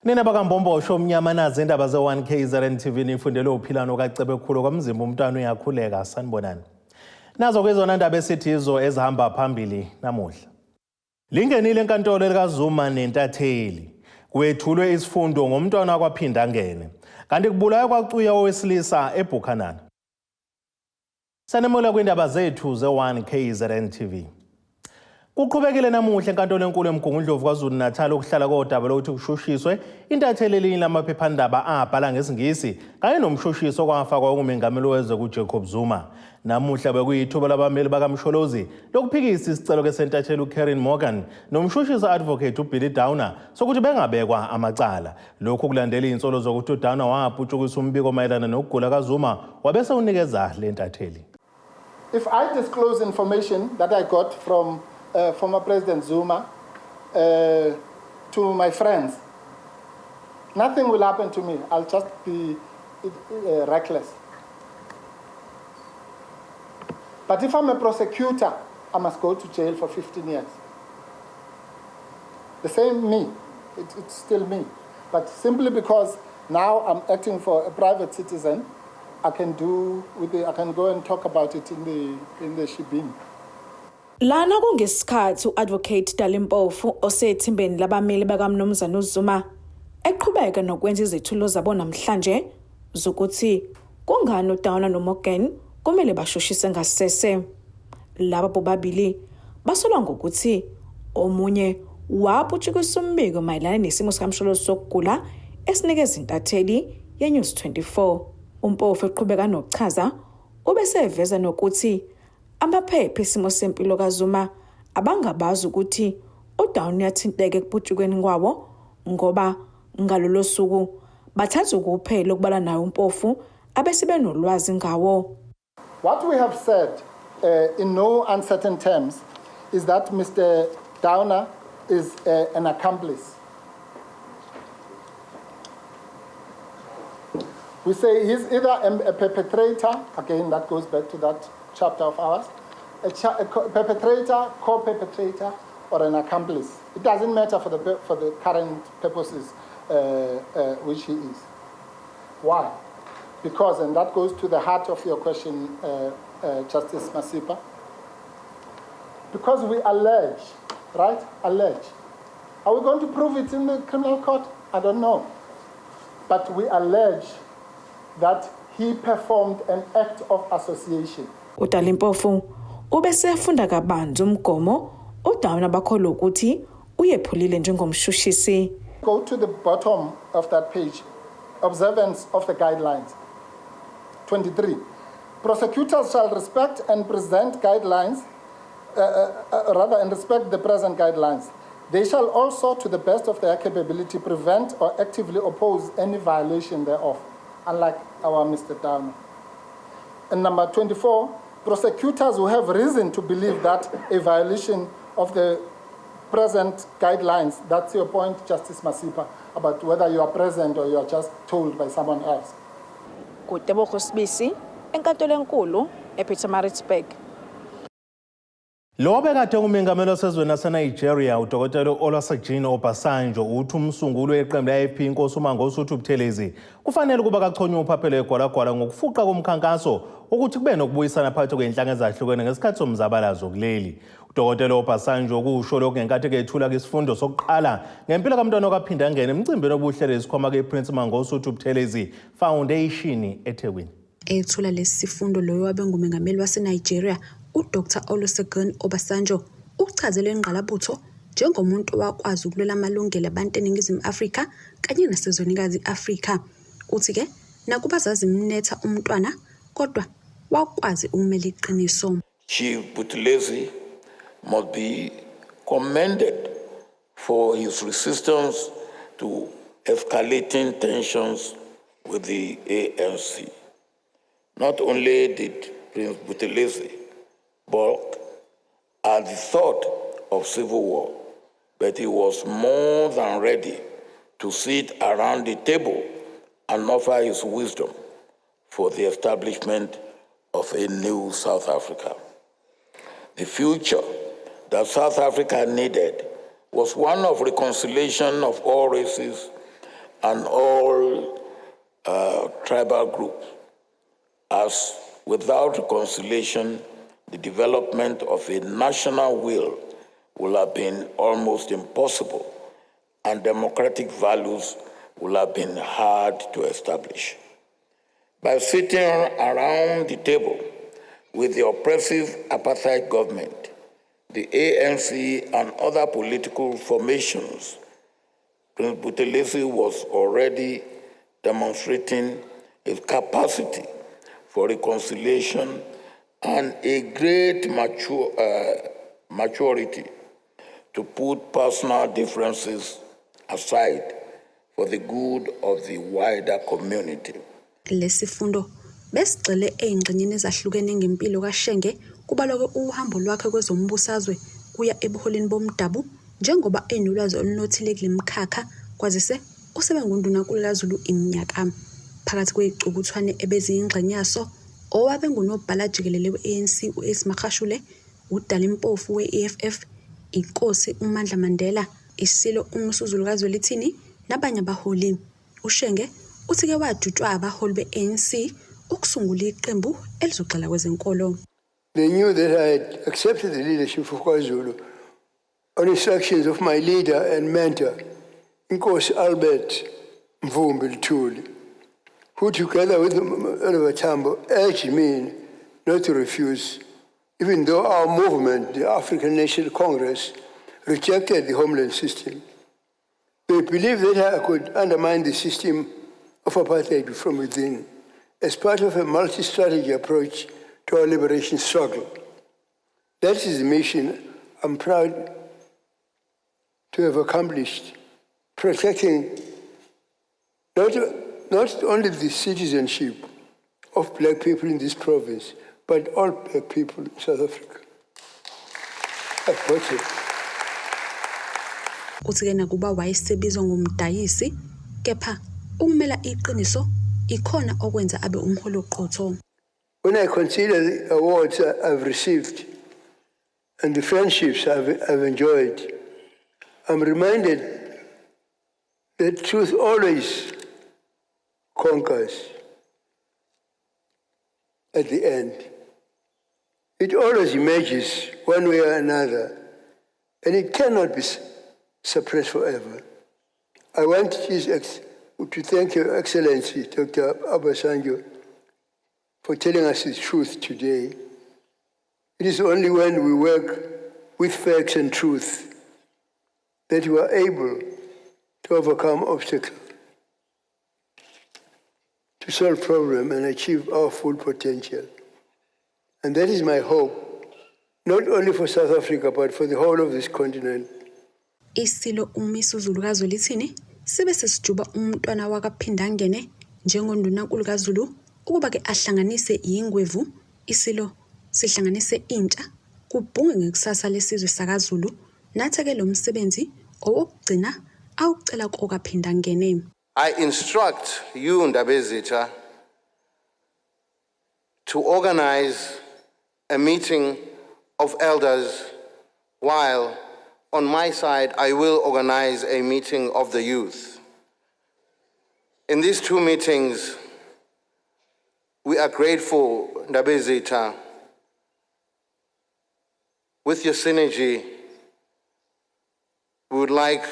Nina bakaMbombosho omnyama nazi indaba ze-1 KZN TV nifundele uphilano kaCebekhulu kwamzimba umntwana uyakhuleka sanibonani. Nazo ke zona ndaba esithi izo ezihamba phambili namuhla. Lingenile enkantolo elikaZuma nentatheli. Kwethulwe isifundo ngomntwana kwaPhindangene. Kanti kubulawa kwacuya owesilisa eBuchanan. Sanemula kwindaba zethu ze-1 KZN TV. Kuqhubekile namuhla enkantolo enkulu eMgungundlovu KwaZulu-Natal ukuhlala kodaba lokuthi kushushiswe intatheli elinye lamaphephandaba abhala ngesiNgisi kanye nomshushisi okwafakwa ungumengameli wezwe kuJacob Zuma. Namuhla bekuyithuba labameli bakaMsholozi lokuphikisa isicelo ke sentatheli uKerin Morgan nomshushisi advocate uBilly Downer sokuthi bengabekwa amacala. Lokhu kulandela izinsolo zokuthi uDowner waputshukisa umbiko mayelana nokugula kaZuma wabese unikeza le ntatheli. If I disclose information that I got from former President Zuma to my friends, nothing will happen to me. I'll just be reckless. But if I'm a prosecutor, I must go to jail for 15 years. The same me, it's still me. But simply because now I'm acting for a private citizen, I can do with the, I can go and talk about it in the shebeen. Lana kungesikhathi u-Advocate Dali Mpofu osethimbeni labameli bakaMnumzane uZuma eqhubeka nokwenza izethulo zabo namhlanje zokuthi kungani uDowner noMorgan kumele bashushise ngasese. Laba bobabili basolwa ngokuthi omunye waputshukisa umbiko mayelana nesimo sikaMsholozi sokugula esinikeza intatheli ye-News 24. UMpofu eqhubeka nokuchaza ubeseveza nokuthi amaphepha esimo sempilo kaZuma abangabazi ukuthi uDowner uyathinteka ekuputshukeni kwawo ngoba ngalolo suku bathatha ukuphela ukubala naye uMpofu abese benolwazi ngawo. What we have said in no uncertain terms is that Mr. Downer is an accomplice. We say he's either a perpetrator, again, that goes back to that chapter of ours, a perpetrator, co-perpetrator, or an accomplice. It doesn't matter for the current purposes which he is. Why? Because, and that goes to the heart of your question, Justice Masipa, because we allege, right? Allege. Are we going to prove it in the criminal court? I don't know. But we allege that he performed an act of association. UDali Mpofu ubesefunda kabanzi umgomo uDowner abakholwa ukuthi uyephulile njengomshushisi. Go to the bottom of that page. Observance of the guidelines. 23. Prosecutors shall respect and present guidelines, rather, and respect the present guidelines. They shall also, to the best of their capability, prevent or actively oppose any violation thereof, unlike our Mr. Downer. And number 24, prosecutors who have reason to believe that a violation of the present guidelines, that's your point, Justice Masipa, about whether you are present or you are just told by someone else. KuTebogo Sibisi enkantolo enkulu ePietermaritzburg. Lo obekade ngumengameli wasezweni laseNigeria uDokotela Olusegun Obasanjo uthi umsunguli weqembu le-IFP inkosi uMangosuthu Buthelezi kufanele ukuba kachonywe uphaphelo egwalagwala ngokufuqa komkhankaso ukuthi kube nokubuyisana phakathi kwey'nhlanga ezahlukene ngesikhathi somzabalazo kuleli. UDokotela Obasanjo kusho lokhu ngenkathi kethula isifundo sokuqala ngempilo kamntwana okaPhindangene emcimbini obuhlele isikhwama ke-Prince Mangosuthu Buthelezi Foundation eThekwini. Ethula lesi sifundo loyo wabe ngumengameli waseNigeria uDr Olusegun Obasanjo uchazele ingqalabutho njengomuntu owakwazi ukulwela amalungelo abantu eNingizimu Afrika kanye nasezwenikazi i-Afrika. Uthi-ke nakuba zazimnetha umntwana kodwa wakwazi ukumela iqiniso. Chief Buthelezi must be commended for his resistance to escalating tensions with the ANC. Not only did Prince Buthelezi balk at the thought of civil war, but he was more than ready to sit around the table and offer his wisdom for the establishment of a new South Africa. The future that South Africa needed was one of reconciliation of all races and all tribal groups, as without reconciliation, the development of a national will will have been almost impossible and democratic values will have been hard to establish. By sitting around the table with the oppressive apartheid government, the ANC and other political formations, Prince Buthelezi was already demonstrating his capacity for reconciliation and a great maturity to put personal differences aside for the good of the wider community. Lesifundo besigxile ey'ngxenyeni ezahlukene ngempilo kaShenge, kubalwa uhambo lwakhe kwezombusazwe kuya ebuholini bomdabu, njengoba enolwazi olunothile kule mkhakha, kwazise usebe nguNdunankulu kaZulu iminyaka. Phakathi kwey'cukuthwane ebeziyingxenye yaso, owabe engunobhala jikelele we-ANC u-Ace Magashule, uDali Mpofu we-EFF, Inkosi uMandla Mandela, Isilo uMisuzulu kaZwelithini nabanye abaholi. UShenge uthi-ke wajutshwa abaholi be-ANC ukusungula iqembu elizogxila kwezenkolo. They knew that I had accepted the leadership of KwaZulu on instructions of my leader and mentor, Inkosi Albert Mvumbi Luthuli, who together with Oliver Tambo urged me not to refuse, even though our movement, the African National Congress, rejected the homeland system. They believed that I could undermine the system of apartheid from within as part of a multi-strategy approach to our liberation struggle. That is the mission I'm proud to have accomplished, protecting not only the citizenship of black people in this province, but all black people in South Africa. I've got it. Uthi-ke nakuba wayesebizwa ngomdayisi, kepha ukumela iqiniso ikhona okwenza abe umholi oqotho. When I consider the awards I've received and the friendships I've enjoyed, I'm reminded that truth always conquers at the end. It always emerges one way or another, and it cannot be suppressed forever. I want to thank Your Excellency, Dr. Obasanjo, for telling us the truth today. It is only when we work with facts and truth that we are able to overcome obstacles, to solve problems and achieve our full potential. And that is my hope, not only for South Africa, but for the whole of this continent. Isilo uMisuzulu kaZwelithini sibe sesijuba umntwana wakaPhindangene njengondunankulu kaZulu ukuba-ke ahlanganise ingwevu, isilo sihlanganise intsha, kubhungwe ngekusasa lesizwe sakaZulu. Nathi-ke lo msebenzi owokugcina awucela kokaPhindangene. I instruct you, Ndabezitha, to organize a meeting of elders, while on my side I will organize a meeting of the youth. In these two meetings, we are grateful, Ndabezitha, with your synergy, we would like,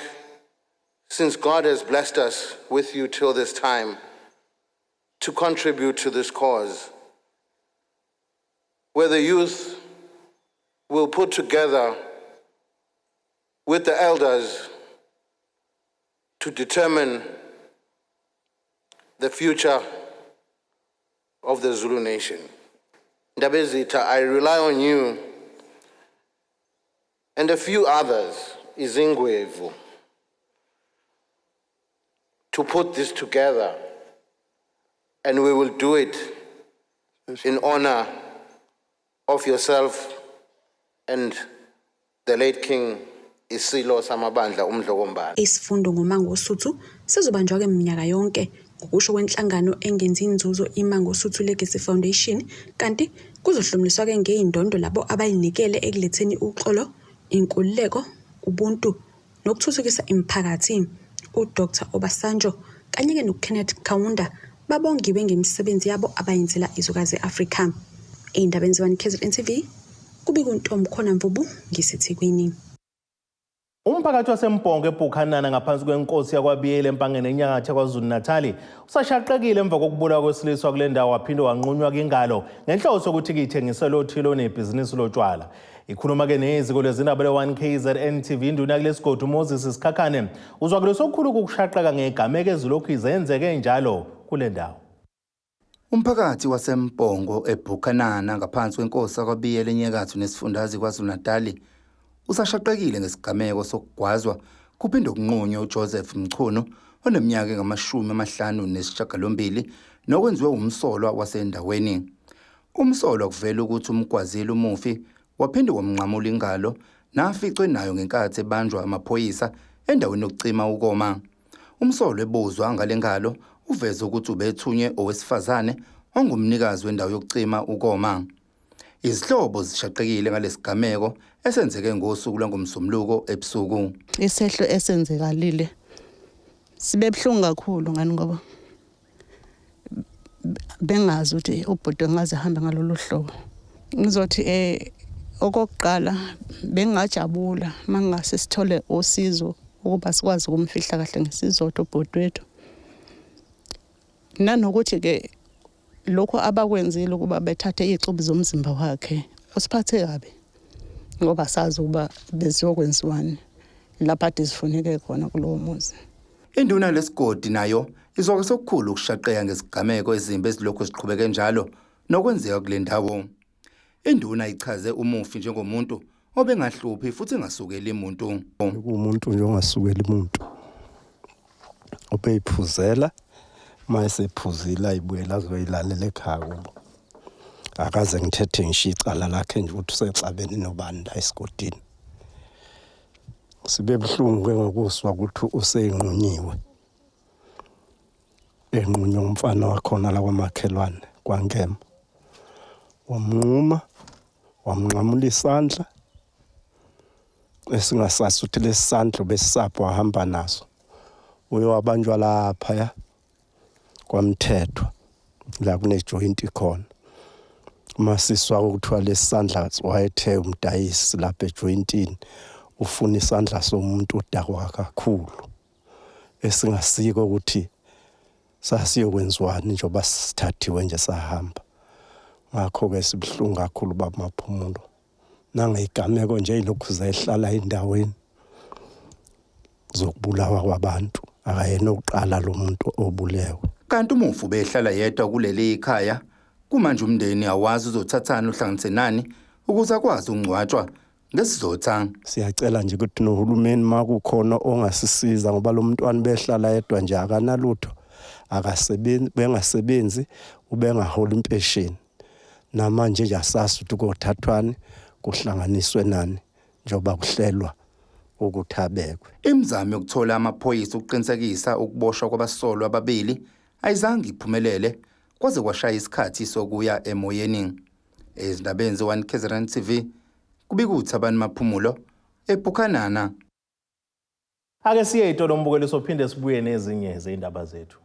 since God has blessed us with you till this time, to contribute to this cause, where the youth will put together with the elders to determine the future of the Zulu nation. Ndabezitha, I rely on you and a few others, Izingwevu, to put this together, and we will do it in honor of yourself and the late King Isilo Samabandla uMdlokombane. Isifundo ngoMangosuthu sizobanjwa-ke minyaka yonke ngokusho kwenhlangano engenzi inzuzo iMangosuthu Legacy Foundation, kanti kuzohlomuliswa-ke ngey'ndondo labo abayinikele ekuletheni uxolo, inkululeko, ubuntu nokuthuthukisa imiphakathi. UDr Obasanjo kanye-ke noKenneth Kaunda babongiwe ngemisebenzi yabo abayenzela izwekazi i-Afrika. Ey'ndabeni ze-1 KZN TV, kubika uNtombikhona Mvubu ngiseThekwini. Umphakathi waseMbhongo eBhukhanana ngaphansi kwenkosi yakwaBiyela eMpangeni enyakatho yaKwaZulu-Natali usashaqekile emva kokubulawa kwesilisa kule ndawo waphinde wanqunywa kwingalo ngenhloso yokuthi kuyithengiselwe othile onebhizinisi lotshwala. Ikhuluma-ke neziko lezindaba le-1 KZN TV induna kulesigodi uMoses Sikhakhane uzwakalise okukhulu ukushaqeka ngegameko ezilokhu zenzeke njalo kule ndawo. Umphakathi waseMpongo eBhukhanana ngaphansi kwenkosi yakwaBiyela enyakatho nesifundazwe KwaZulu-Natali usashaqekile ngesigameko sokugwazwa kuphinde kunqunywe uJoseph Mchunu oneminyaka engama-58 nokwenziwe umsolwa wasendaweni. Umsolwa kuvela ukuthi umgwazile umufi waphinde wamnqamula ingalo naficwe nayo ngenkathi ebanjwa amaphoyisa endaweni yokucima ukoma. Umsolwa ebuzwa ngale ngalo uveze ukuthi ubethunywe owesifazane ongumnikazi wendawo yokucima ukoma. Izihlobo zishaqekile ngalesigameko esenzeke ngosuku lwangoMsombuluko ebusuku. Isehlo esenzekalile sibe buhlungu kakhulu ngani ngoba bengazi ukuthi ubhuti engaze ahambe ngalolu hlobo. Ngizothi okokuqala bengingajabula mangase sithole usizo ukuba sikwazi ukumfihla kahle ngesizotho ubhuti wethu. Nanokuthi-ke lokhu abakwenzile ukuba bethathe iy'cubu zomzimba wakhe kusiphathe kabi ngoba sazi ukuba beziyokwenziwani lapho ade zifuneke khona kulowo muzi. Induna lesigodi nayo izwakalise okukhulu ukushaqeka ngezigameko ezimbi ezilokhu ziqhubeke njalo nokwenzeka kule ndawo. Induna ichaze umufi njengomuntu obengahluphi futhi engasukeli muntu. Kuwumuntu nje ongasukeli muntu. Obeyiphuzela uma esephuzile ayibuyela azoyilalela ekhaya kubo. Akaze ngithethe ngisho icala lakhe nje ukuthi usexabene nobani la esigodini. Sibe buhlungu ke ngokuswa ukuthi useyinqunyiwe. Enqunywa umfana wakhona la kwamakhelwane kwaNkema. Wamnquma, wamnqamula isandla esingasazi ukuthi lesi sandla ubesisapho wahamba naso. Uye wabanjwa laphaya kwaMthethwa la kunejoyinti khona. Masiswa ukuthiwa lesi sandla wayethe umdayisi lapha ejoyintini ufuna isandla somuntu odakwa kakhulu esingasiko ukuthi sasiyokwenziwani njengoba sithathiwe nje sahamba. Ngakho-ke sibuhlungu kakhulu baba Maphumulo nangeyigameko nje ey'lokhu zehlala endaweni zokubulawa kwabantu. Akayena oqala lo muntu obulewe. Kanti umufi ubehlala yedwa kuleli khaya. Kumanje umndeni awazi uzothathani uhlanganise nani ukuze akwazi ukungcwatshwa ngesizotha. Siyacela nje ukuthi nohulumeni makukhona ongasisiza ngoba lo mntwana behlala yedwa nje akanalutho, akasebenzi, bengasebenzi, ubengaholi impesheni. Namanje nje asazi ukuthi kothathwani kuhlanganiswe nani njengoba kuhlelwa ukuthi abekwe. Imizamo yokuthola amaphoyisa ukuqinisekisa ukuboshwa kwabasolwa ababili ayizange iphumelele kwaze kwashaya isikhathi sokuya emoyeni. Ezindabeni ze-1 KZN TV kubika uThabani Maphumulo eBhukhanana. Ake siye itolo mbukeli sophinde sibuye nezinye zeyindaba zethu.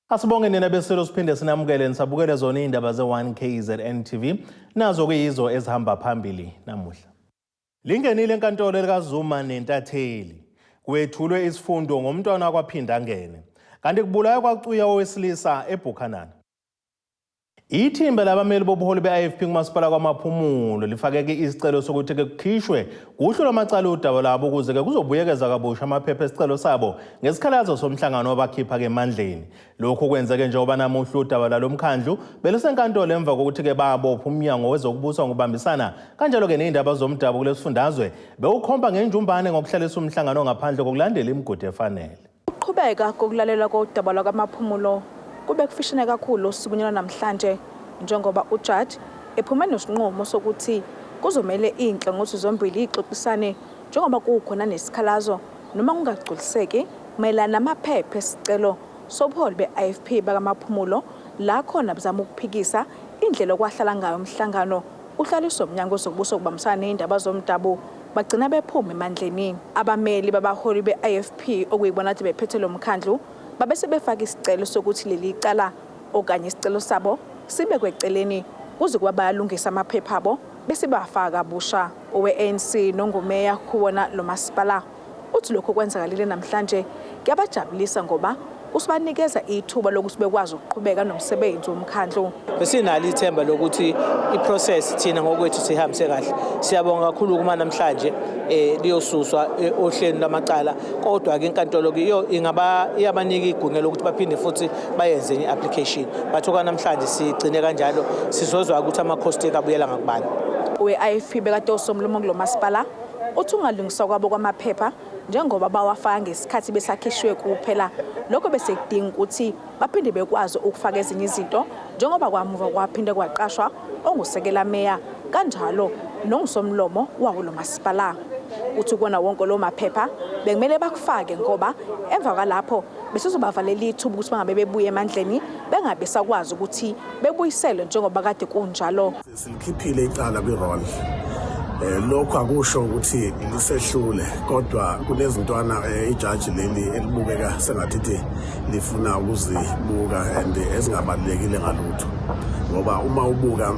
Asibonge nina besilo siphinde sinamukele nisabukele zona izindaba ze-1 KZN TV nazo kuyizo ezihamba phambili namuhla. Lingenile enkantolo likaZuma nentatheli. Kwethulwe isifundo ngomntwana kwaPhindangene. Kanti kubulawa kwacuya owesilisa eBhukhanana. Ithimba labameli bobuholi be-IFP kumasipala kwaMaphumulo lifakeke isicelo sokuthi-ke kukhishwe kuhlu lwamacala udaba lwabo ukuze-ke kuzobuyekeza kabusha amaphepha esicelo sabo ngesikhalazo somhlangano wabakhipha-ke emandleni. Lokhu kwenzeke njengoba namuhla udaba lwalo mkhandlu belusenkantolo emva kokuthi-ke babopha umnyango wezokubusa ngokubambisana kanjalo-ke ney'ndaba zomdabu kulesifundazwe bewukhomba ngenjumbane ngokuhlalisa umhlangano ngaphandle kokulandela imigudu efanele. Ukuqhubeka kokulalelwa kodaba lwakaMaphumulo kube kufishane kakhulu osukwini lwanamhlanje njengoba ujaji ephume nesinqumo sokuthi kuzomele iy'nhlangothi zombili iy'xoxisane njengoba kukhona nesikhalazo noma kungagculiseki mayelana namaphepha esicelo sobuholi be-IFP bakaMaphumulo la khona bezama ukuphikisa indlela okwahlala ngayo umhlangano uhlaliswa umnyango wezokubusa ukubambisana ney'ndaba zomdabu bagcina bephuma emandleni. Abameli babaholi be-IFP okuyibona kade bephethe lo mkhandlu babe sebefaka isicelo sokuthi leli cala okanye isicelo sabo sibekwe eceleni kuze kuba bayalungisa amaphepha abo bese bafaka kabusha. Owe-ANC nongumeya kuwona lo masipala uthi lokhu kwenzakalile namhlanje kuyabajabulisa ngoba kusibanikeza ithuba lokuthi bekwazi ukuqhubeka nomsebenzi womkhandlu. Besinalo ithemba lokuthi iprocess thina ngokwethu sihambise kahle. Siyabonga kakhulu kuma namhlanje liyosuswa ohleni lwamacala, kodwa ke inkantolo ke ingaba iyabanika igunya lokuthi baphinde futhi bayenze enye application, but okwanamhlanje sigcine kanjalo. Sizozwa ukuthi ama-cost abuyela ngakubani. Owe-IFP bekade osomlomo kulo masipala uthi ungalungiswa kwabo kwamaphepha njengoba bawafaka ngesikhathi besakhishiwe kuphela, lokho bese kudinga ukuthi baphinde bekwazi ukufaka ezinye izinto njengoba kwamuva kwaphinde kwaqashwa ongusekela meya kanjalo nongusomlomo wawo lo masipala. Uthi kuwona wonke lo maphepha bekumele bakufake ngoba emva kwalapho besizobavalela ithuba ukuthi bangabe bebuye emandleni bengabe sakwazi ukuthi bebuyiselwe njengoba kade kunjalo. Silikhiphile icala kwi-roll. Lokhu akusho ukuthi lisehlule, kodwa kunezintwana ijaji leli elibukeka sengathi lifuna ukuzibuka and ezingabalulekile ngalutho, ngoba uma ubuka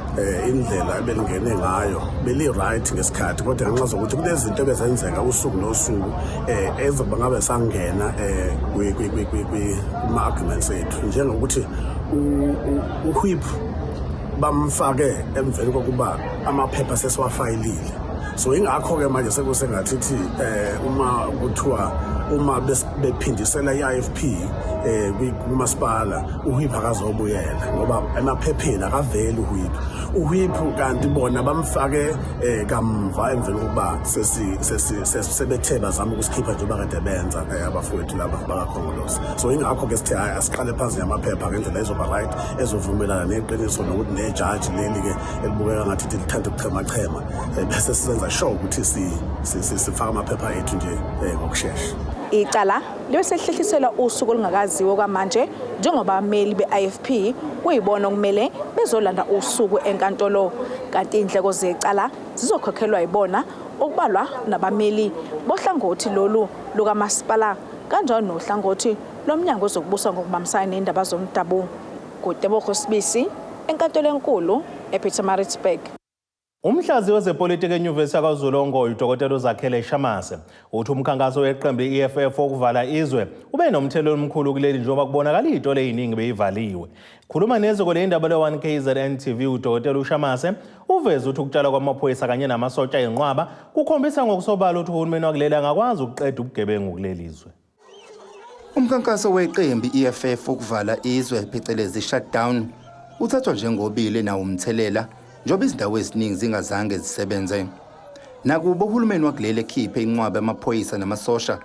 indlela ebelingene ngayo beli-right ngesikhathi, kodwa ngenxa zokuthi kunezinto ebezenzeka usuku nosuku ezoba ngabe sangena kuma-arguments ethu, njengokuthi uwhip bamfake emveni kokuba amaphepha sesiwafayilile. So ingakho-ke manje sekusengathithi uma kuthiwa uma bephindisela i-IFP kumasipala, uwhip akazobuyela ngoba emaphepheni akaveli uwhip. Uwhip kanti bona bamfake kamva emveni kokuba sebethe bazama ukusikhipha njengoba kade benza abafowethu laba bakaKhongolose. So ingakho-ke sithe hhayi, asiqale phansi ngamaphepha ngendlela ezoba right, ezovumelana neqiniso, nokuthi nejaji leli-ke elibukeka ngathi lithanda ukuchemachema, bese sisenza sure ukuthi sifaka amaphepha ethu nje ngokushesha. Icala libe selihlehliselwa usuku olungakaziwa kwamanje njengoba abameli be-IFP kuyibona okumele bezolanda usuku enkantolo, kanti iy'ndleko zecala zizokhokhelwa yibona, okubalwa nabameli bohlangothi lolu lukamasipala kanjalo nohlangothi lomnyango wezokubusa ngokubambisana ney'ndaba zomdabu. KuTebogo Sibisi enkantolo enkulu ePietermaritzburg. Umhlazi wezepolitiki eNyuvesi yakwaZulu Ongoye, uDokotela uZakhele Shamase, uthi umkhankaso weqembu i-EFF wokuvala izwe ube nomthelela omkhulu kuleli njengoba kubonakala iy'tolo ey'ningi beyivaliwe. Khuluma neziko ley'ndaba le-1 KZN TV, uDokotela uShamase uveze ukuthi ukutshalwa kwamaphoyisa kanye namasotsha enqwaba kukhombisa ngokusobala ukuthi uhulumeni wakuleli angakwazi ukuqeda ubugebengu kuleli zwe. Umkhankaso weqembu i-EFF ukuvala izwe, phecelezi shutdown, uthathwa njengobile nawo umthelela njengoba izindawo eziningi zingazange zisebenze. Nakuba uhulumeni wakuleli ekhiphe inqwaba yamaphoyisa namasosha,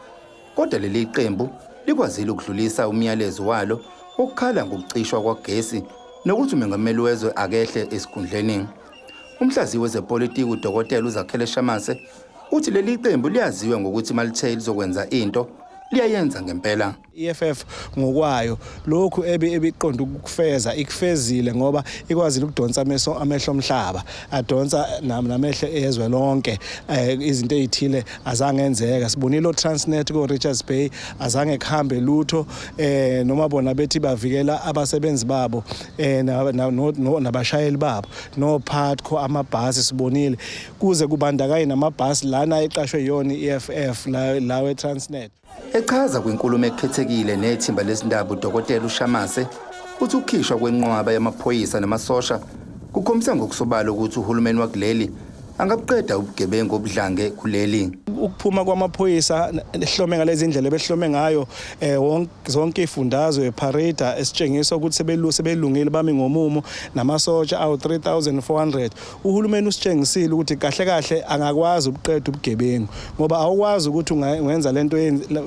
kodwa leli qembu likwazile ukudlulisa umyalezo walo wokukhala ngokucishwa kwagesi nokuthi umengameli wezwe akehle esikhundleni. Umhlaziyi wezepolitiki uDokotela uZakhele Shamase uthi leli qembu liyaziwa ngokuthi malithe lizokwenza into, liyayenza ngempela. EFF ngokwayo lokhu ebiqonda ukufeza ikufezile, ngoba ikwazile ukudonsa amehlo omhlaba, adonsa namehlo ezwe lonke. Izinto ezithile azange enzeka, sibonile o-Transnet ko-Richards Bay azange kuhambe lutho, noma bona bethi bavikela abasebenzi babo nabashayeli babo no-Putco amabhasi, sibonile kuze kubandakanye namabhasi lana eqashwe yona i-EFF la we-Transnet. Echaza kwinkulumo ekhethekile nethimba lezindaba, uDokotela uShamase uthi ukukhishwa kwenqwaba yamaphoyisa namasosha kukhombisa ngokusobala ukuthi uhulumeni wakuleli angabuqeda ubugebengu obudlange kuleli. Ukuphuma kwamaphoyisa ehlome ngalezi ndlela behlome ngayo zonke ifundazwe eparade esitshengisa ukuthi sebelungile, bami ngomumo, namasotsha awu 3400, uhulumeni usitshengisile ukuthi kahle kahle angakwazi ukuqeda ubugebengu, ngoba awukwazi ukuthi ungenza lento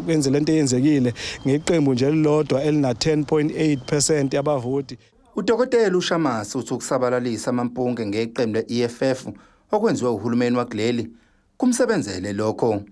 wenze lento eyenzekile ngeqembu nje elilodwa elina 10.8% yabavoti. Udokotela uShamase uthi ukusabalalisa amampunge ngeqembu le-EFF okwenziwe uhulumeni wakuleli Kumsebenzele lokho.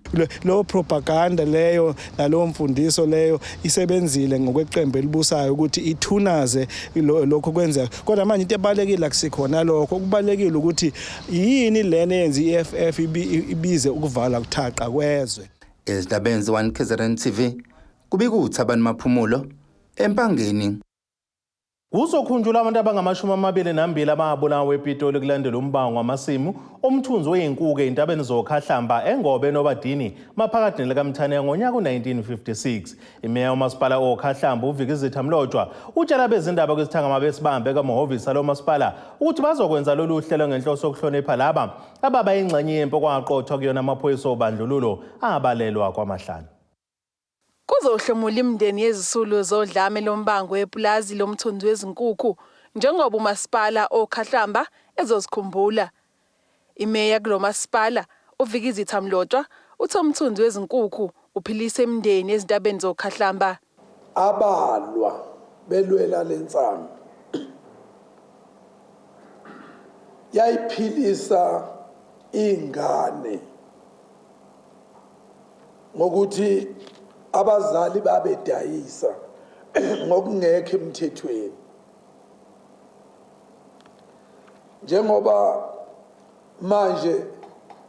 Leyo propaganda leyo nalowo mfundiso leyo isebenzile ngokweqembu elibusayo ukuthi ithunaze lokho kwenzeka. Kodwa manje into ebalekile akusikhona lokho, okubalekile ukuthi yini lena eyenza i-EFF ibize ukuvala kuthaqa kwezwe. Ezindabeni ze-1 KZN TV kubika uThabani Maphumulo eMpangeni. Kuzokhunjulwa abantu abangama-22 ababulawa ePitoli kulandela umbango wamasimu omthunzi wey'nkuke ey'ntabeni zoKhahlamba eNgobe noBadini maphakathi nelikaMthaniya ngonyaka u-1956. Imeya yomasipala oKhahlamba uVikizitha Mlotshwa utshela abezindaba kwizithangama besibambe kamahhovisi alo masipala ukuthi bazokwenza lolu hlelo ngenhloso yokuhlonipha laba ababa ingxenye yempi okwaqothwa kuyona amaphoyisa obandlululo abalelwa kwamahlanu. Kuzohlomula imindeni yezisulu zodlame lombango wepulazi lomthunzi wezinkukhu njengoba umasipala oKhahlamba ezozikhumbula. Imeya kulo masipala, uVikizitha Mlotshwa, uthe umthunzi wezinkukhu uphilisa imindeni ezintabeni zoKhahlamba. Abalwa belwela le nsangu yayiphilisa iy'ngane. Ngokuthi abazali babedayisa ngokungekho emthethweni. Njengoba manje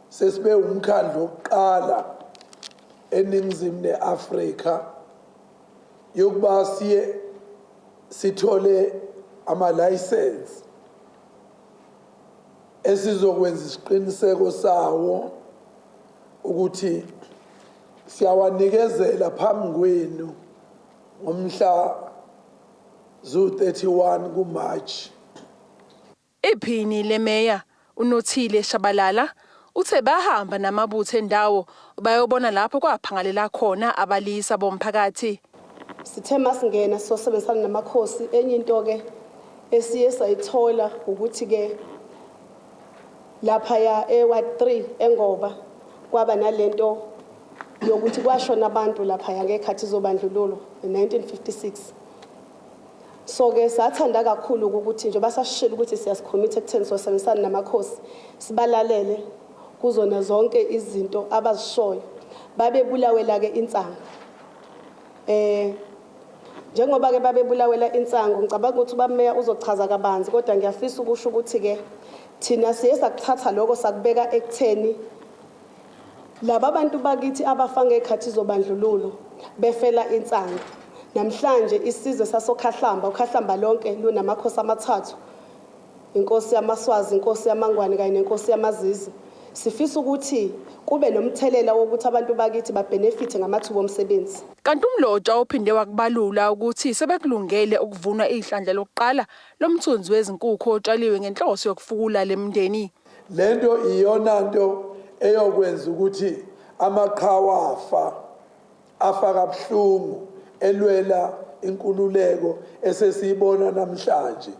sesibe umkhandlu wokuqala eNingizimu neAfrika yokuba siye sithole amalayisensi esizokwenza isiqiniseko sawo ukuthi siyawanikezela phambi kwenu ngomhla zu-31 kuMarch. Iphini lemeya uNothile Shabalala uthe bahamba namabutho endawo bayobona lapho kwaphangalela khona abalisa bomphakathi. Sithe masingena sisosebenzisana namakhosi enye into ke esiye sayithola ukuthi ke Laphaya eWard 3 eNgoba kwaba nalento yokuthi kwashona abantu laphaya ngekhathi zobandlululo 1956. So ke sathanda kakhulu ukuthi njengoba sasishilo ukuthi siyasicommit ekutheni sosebenzisana namakhosi sibalalele kuzona zonke izinto abazishoyo. Babebulawela ke insangu. Eh njengoba ke babebulawela insangu ngicabanga ukuthi ubameya uzochaza kabanzi kodwa ngiyafisa ukusho ukuthi ke thina siye sakuthatha lokho sakubeka ekutheni laba bantu bakithi abafa ngekhathi zobandlululo befela insangu namhlanje isizwe sasokhahlamba ukhahlamba lonke lunamakhosi amathathu Inkosi yamaSwazi, inkosi yamaNgwane kanye nenkosi yamaZizi. Sifisa ukuthi kube nomthelela wokuthi abantu bakithi babhenefithe ngamathuba omsebenzi. Kanti uMlotshwa uphinde wakubalula ukuthi sebekulungele ukuvunwa ihlandla lokuqala lomthunzi wezinkukhu otshaliwe ngenhloso yokufukula le mndeni. Le nto iyona nto eyokwenza ukuthi amaqhawe afa, afa kabuhlungu elwela inkululeko esesiyibona namhlanje.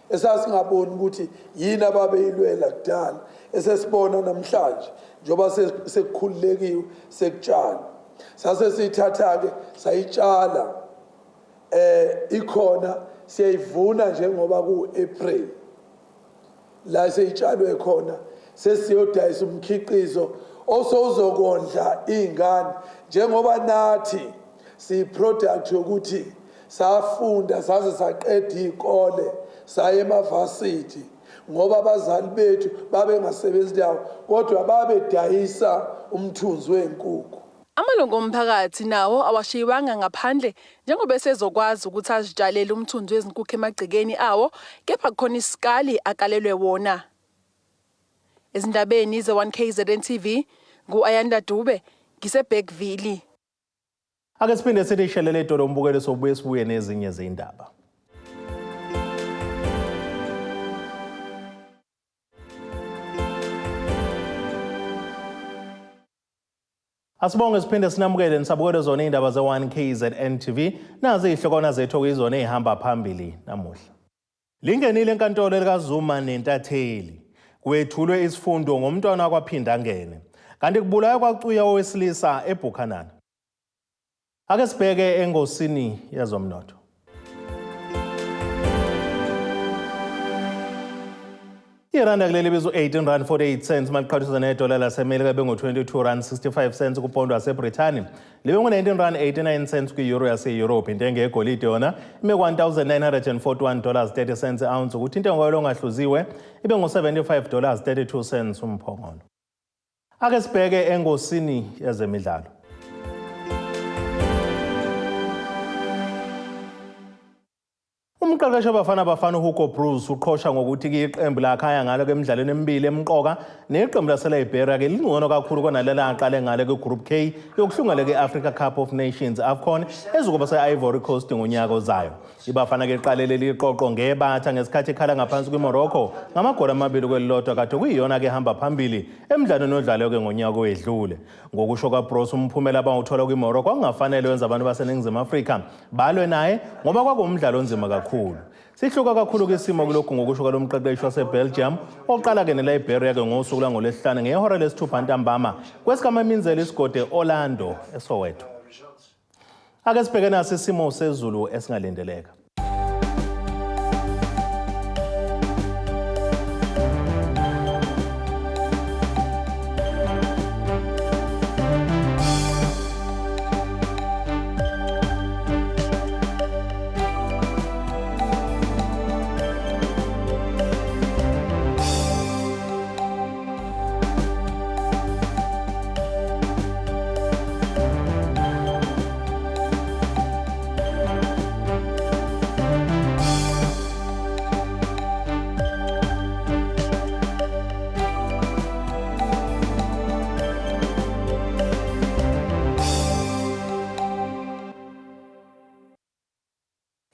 Esasingaboni ukuthi yini ababeyilwela kudala esesibona namhlanje njengoba sekukhululekiwe sekutshalwa sase siyithatha-ke sayitshala eh ikhona siyayivuna njengoba ku-April la seyitshalwe khona sesiyodayisa umkhiqizo osowuzokondla iy'ngane njengoba nathi siyi-product yokuthi safunda saze saqeda iy'kole saya emavasithi ngoba abazali bethu babengasebenzi ndawo kodwa babedayisa umthunzi wey'nkukhu. Amalungu omphakathi nawo awashiywanga ngaphandle njengoba esezokwazi ukuthi azitshalele umthunzi wezinkukhu emagcekeni awo kepha kukhona isikali akalelwe wona. Ezindabeni ze-1 KZN TV ngu-Ayanda Dube ngiseBergville. Ake siphinde sithi shelele idolo umbukelo sobuye sibuye nezinye zindaba. Asibonge siphinde sinamukele nisabukele zona izindaba ze-1 KZN TV nazi izihlokwana zethu okuyizona ezihamba phambili namuhla. Lingenile enkantolo elikaZuma nentatheli. Kwethulwe isifundo ngomntwana wakwaPhindangene. Kanti kubulawa kwacuya owesilisa eBuchanan. Ake sibheke engosini yezomnotho. Iranda kuleli bizo 18 rand 48 cents maliqhathiswa nedola laseMelika bengu-22 rand 65 cents kupondo waseBrithani libe ngu-19 rand 89 cents kwi-euro yase-Europe. Intengo yegolide yona ime ku-1941 dollars 30 cents ounce ukuthi intengo yalo ongahluziwe ibe ngu-75 dollars 32 cents umphongolo. Ake sibheke engosini yezemidlalo. Umqeqeshi waBafana Bafana uHugo Broos uqhosha ngokuthi ke iqembu lakhe aya ngalo ke emidlalweni emibili emqoka neqembu laseLiberia ke lingcono kakhulu kunalela aqale ngalo ke-Group K yokuhlungela ke-Africa Cup of Nations AFCON ezokuba se-Ivory Coast ngonyaka ozayo. IBafana ke iqale leli qoqo ngebatha ngesikhathi ikhala ngaphansi kwiMorocco ngamagoli amabili kwelilodwa kade kuyiyona ke ehamba phambili emdlalweni odlalwe ke ngonyaka owedlule. Ngokusho kwaBroos umphumela abawuthola kwiMorocco kwakungafanele wenza abantu baseNingizimu Afrika balwe naye ngoba kwakuwumdlalo onzima kakhulu. Sihluka kakhulu ke isimo kulokhu ngokusho kwalo mqeqeshi waseBelgium oqala ke neLiberia ke ngosuku lwangolwesihlanu ngehora lesithupha ntambama kwesikaMaminzela isigodi e-Orlando eSoweto. Ake sibheke naso isimo sezulu esingalindeleka.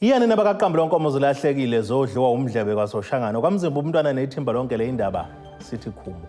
Iyani nabakaqambu lonkomo zilahlekile zodliwa umdlebe kwaSoshangane kwamzimba umntwana nethimba lonke le indaba sithi khumu.